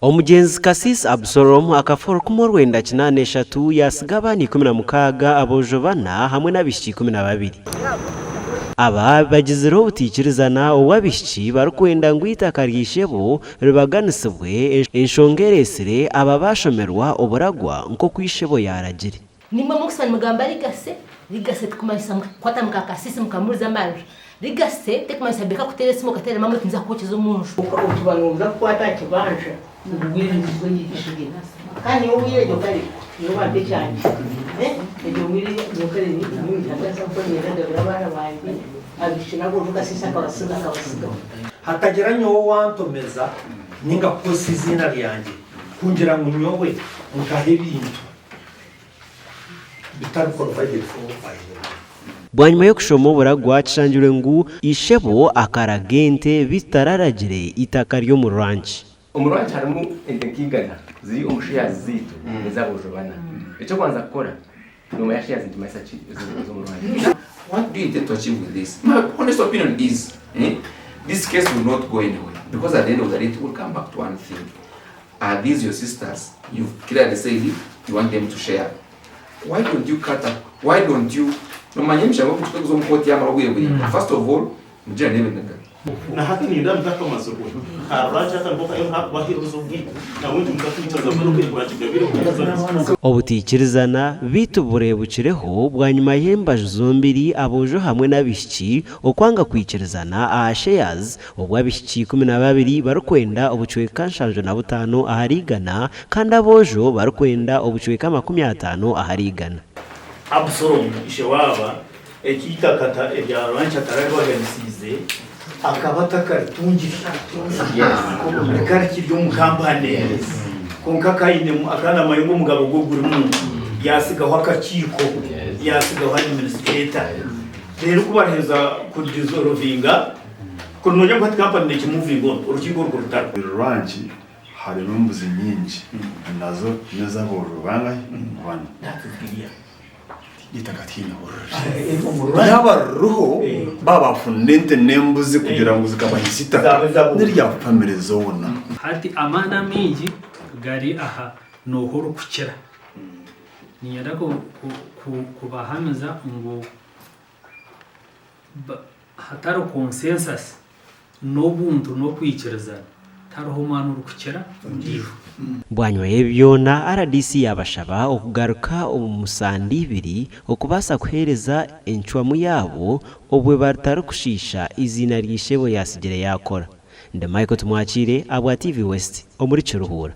Omugyenzi Kasisi Abusolomu akafa orukumi orwenda kinaana n'eshatu, yaatsiga abaana 16, aboojo bana hamwe n'abaishiki 12. Aba bagizire obutaikirizana obu abaishiki barikwenda ngu eitaka rya ishebo ribaganisibwe, enshonga ereetsire aba baashomerwa oburagwa nk'oku ishebo yaaragire. Nimwe murikushusha nimugamba rigase, rigase tikumanyisa kukwata muka kasisi mukamuriza amarira. Rigase tekumanyisa beka kuteera esimu okateera maama oti ninza kukwokyeza omunju. Otuba noza kukwata aha kibanja ngu bwire nibwo nyijire kandi nyowe obwire egyo kare nyowe bampa ekyangye egyo bwire nyowe kare nyowe nintagaza nko niinyenda ndabire abaana bangye abaishiki nabo kasisi akabasiga akabasigaho. Hatagira nyowe owantomeza ninga kukozesa eiziina ryangye kungira ngu nyowe nkaha ebintu. bitari provided for by the law. Bwanyima y'okushoma oburagwa kishangirwe ngu ishebo akaraga ente beitu tararagire itaka ry'omu rwanki. Omu rwanki harimu ente nk'igana ziri omu shares zaitu ez'aboojo bana. Eky'okubanza kukora nomanya shares nikimanyisa ki ez'omu rwanki. What do you intend to achieve with this? My honest opinion is eh, this case will not go anywhere because at the end of the day it will come back to one thing. Are these your sisters? You've clearly said you want them to share. Why don't you cut up? Why don't you? Nomanya emishango kuza omu kooti yamara obwire buraingwa. First of all, mugira n'ebiniga. Na hati nindeeba mutakamazirwe. Ka rurangye aka niko kariyo nikakubaheereza obwire. Nabwo nti mutakwikiriza mbwenu obwire bwakigabire mukaheza. Obutaikirizana beitu bureebukireho bwanyima y'embaju zombiri aboojo hamwe n'abaishiki okwanga kwikirizana aha shares Obwo abaishiki 12 barikwenda obucweka 75 ahari igana kandi aboojo barikwenda obucweka 50 ahari igana. Abusolomu ishe waaba eki eitaka erya ranch atararibaganisiize akaba atakaritungire rikaba rikiri omu kampani kwonka akaba namanya ngu omugabo gwe gurimu yaatsigaho akakiiko yaatsigaho administrator reero ku bariheza kudizorovinga Kuri nogira ngu hati kampani nekimuvinga on orukiiko orwo rutari. Ranch harimu embuzi nyingi nazo nez'abooro bangahi? Bana. Eitaka tihaine ahu riri. Yaaba ririho baaba bafunda ente n'embuzi kugira ngu zikabahitsya eitaka nerya famire zoona. Hati amaani amaingi gari aha nooha orikukira. Niinyenda kubahamiza ngu Hatari consensus n'obuntu n'okwikirizana, tihariho omwana orikukira ondiijo. Bwanyima y'ebi byona, rdc yaabashaba okugaruka omu sande ibiri okubaasa kuheereza encwamu yaabo obwe batarikushiisha eiziina rya ishebo yaatsigire yaakora. Ndi Michael Tumwakiire ahabwa TV West omuri Kiruhura.